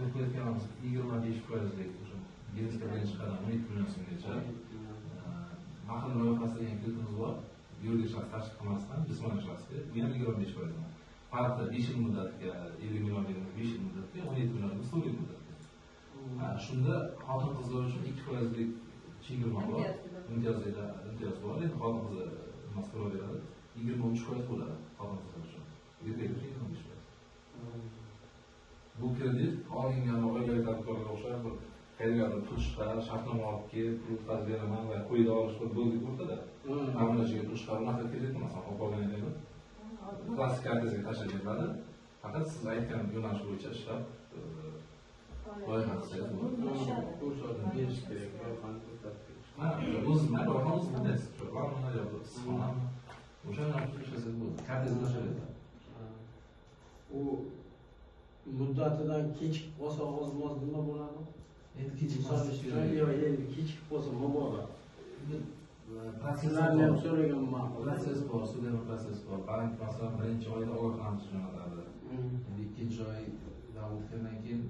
Hozir qilayotganimiz 25%lik o'sha biznesga birinchi qadam 17 million so'mgacha. Mahalla loyihasi degan kreditimiz bor. Yuridik shaxs tashkil qilmasdan jismoniy shaxsga bu ham 25%. Farqi 5 yil muddatga 50 million beramiz, 5 yil muddatga, 17 million 4 yil muddatga. Shunda xotin-qizlar uchun 2%lik chegirma bor. Imtiyoz bor. Endi xotin-qizlar nima to'lab beradi? 23% bo'ladi xotin-qizlar uchun. Erkaklar uchun 25%. Bu kredit olingan oilaviy tadbirkorga o'xshab bir qayergadir pul chiqar, shartnoma olib kelib, pul o'tkazib beraman va qo'yida olish bir bo'ldik o'rtada. Ta'minlashiga pul chiqar, unaqa kredit emas, olib qolgan edim. Plastik kartangizga tashlab beriladi. Faqat siz aytgan yo'nalish bo'yicha ishlab loyiha qilsangiz bo'ladi. Ko'rsatib berish kerak, loyihani ko'rsatib berish. Ha, o'ziz mayli, loyihani o'ziz tanlaysiz. Cho'rlanmi yoki issiqxonami? O'sha yo'nalishda ishlasangiz bo'ladi. Kartangizga tashlab beriladi. U muddatidan kechikib qolsa oz-moz nima bo'ladi? Endi kechikmaslik kerak. Yo'q, endi kechikib qolsa mabodo. Protsesslarni ham so'raganman. Protsess bor, sudya protsess bor. Bank masalan birinchi oyda ogohlantirish jo'natadi. Endi ikkinchi oydan o'tgandan keyin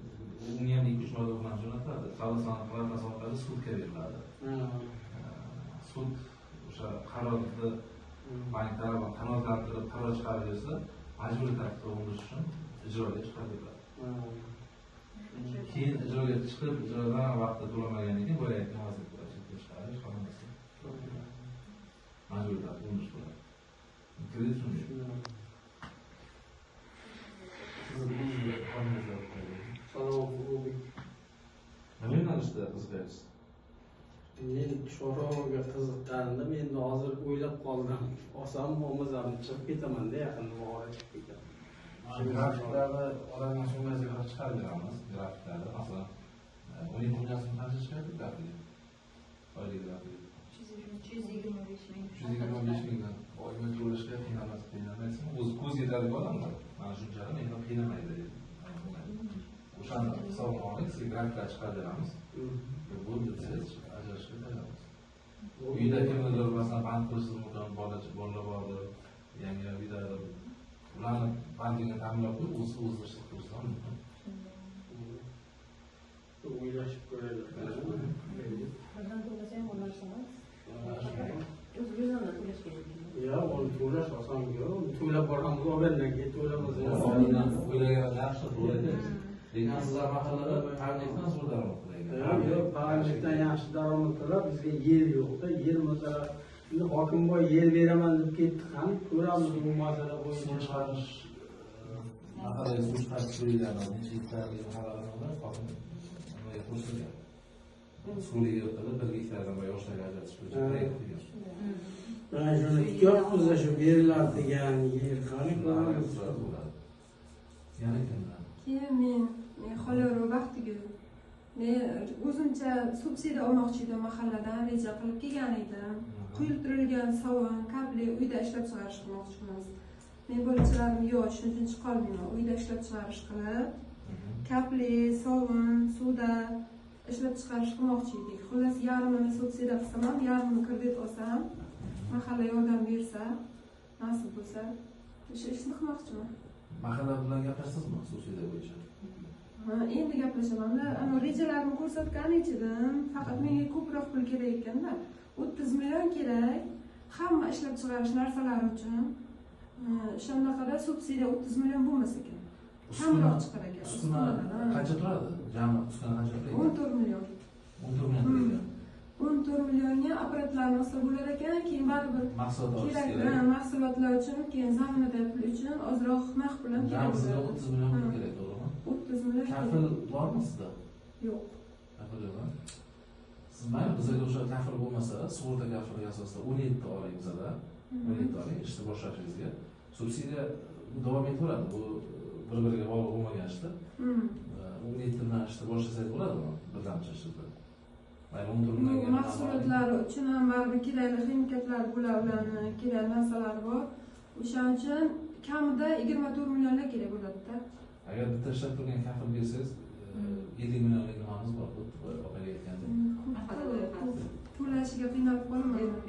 unga ham 2-3 marta ogohlantirish jo'natadi. Savdo sanoat palatasi orqali sudga beriladi. Sud o'sha qarorni bank tarafidan qanoatlantirib qaror chiqarib bersa, majburiy tartibda undirish uchun ijroga chiqarib beriladi. Keyin ijroga chiqib, ijrodan vaqtida to'lamagandan keyin boya aytgan vaziyat bo'ladi, chetga chiqarish hammasi. Majburiy tartibda undirish bo'ladi. Kredit shunday. Salom, Ulug'bek. Nima yo'nalishda qiziqyapsiz? Men chorvaga qiziqqandim, endi hozir o'ylab qoldim. Olsam, olmasam chiqib ketaman-da, yaqinda buxoroga chiqib ketaman. Grafiklarni oladigan so'masiga qarab chiqarib beramiz. Grafiklarni, masalan, 17 million so'm qancha chiqadi grafigi? Oylik grafigi. 325 ming. 325 mingdan oyma to'lashga qiynalmaysizmi? O'zi ko'z yetadigan odamlar. Mana shunchalik meni qiynamaydi. O'shani hisobga olib, sizga grafiklar chiqarib beramiz. Bo'ldi desangiz, ajrashga tayyormiz. Uyda kimnidir masalan band qilishingiz mumkin, bolalar bordir, yangi uydadir. Ularni bandligini ta'minlab qo'yib, o'zi ishlatib qo'yish ham mumkin. O'ylashib ko'raylik. Birdan to'lasa ham narsa emas. O'z-o'zidan to'lash kerak. Yo'q, uni to'lash oson yo'q. Uni to'lab boramiz, olgandan keyin to'lamasa ham. O'ylagan yaxshi, to'laydi. Lekin sizlar mahallada parnikdan zo'r daromad qilayotgan. Yo'q, parnikdan yaxshi daromad qilib, bizga yer yo'q-da, yer masalan, endi hokimboy yer beraman deb ketdi, qani ko'ramiz bu masala bo'yicha. Suv chiqarish, mahallaga suv chiqarish qo'yilgan, necha gektarlik mahallalar hokim nimaga qo'shilgan. Suvli yer qilib, 1 gektardan boya yoshlarga ajratish bo'yicha proyekt qilgan. Mana shuni kutyapmiz, shu beriladi degan yer, qani ko'ramiz. Yana kimlar? Keyin men Xolyorov Baxtigul. Men o'zimcha subsidiya olmoqchi edim mahalladan, reja qilib kelgan edim. Quyiltirilgan sovun, kapli uyda ishlab chiqarish qilmoqchimiz. Men bolachalarim yosh, shuning uchun chiqa olmayman. Uyda ishlab chiqarish qilib, kapli, sovun, suvda ishlab chiqarish qilmoqchi edik. Xullas, yarmini subsidiya qilsam ham, yarmini kredit olsam, mahalla yordam bersa, nasib bo'lsa, o'sha ishni qilmoqchiman. Mahalla bilan gaplashdingizmi subsidiya bo'yicha? Ha, endi gaplashaman-da. Ana rejalarimni ko'rsatgan edim. Faqat menga ko'proq pul kerak ekanda. 30 million kerak. Hamma ishlab chiqarish narsalari uchun. O'shanaqada subsidiya 30 million bo'lmas ekan. Kamroq chiqar ekan. Uskuna qancha turadi? Jami uskuna qancha turadi? 14 million. 14 million turadi. 14 millionga apparatlarni olsa bo'lar ekan, keyin baribir kerak mahsulotlar uchun, keyin zaminada pul uchun ozroq naqd pul ham kerak. Sizga 30 million pul kerak, to'g'rimi? 30 million. Kafil bormi sizda? Yo'q. Kafil yo'q. Siz mayli, bizga o'sha kafil bo'lmasa, sug'urta kafiliga asosida 17 ta oling bizada. 17 ta oling ishni boshlashingizga. Subsidiya davom etaveradi. Bu bir-biriga bog'liq bo'lmagan ishda. 17 bilan ishni boshlasangiz bo'ladimi? Birdamcha ishni. Bu mahsulotlari uchun ham baribir kerakli ximikatlar bo'ladi, ularni kerakli narsalar bor. O'shaning uchun kamida 24 millionlar kerak bo'ladi-da. Agar bitta ishlab turgan kafil bersangiz, 7 millionlik nimamiz bor, opaga aytgandek. To'lashiga qiynalib qolmayman.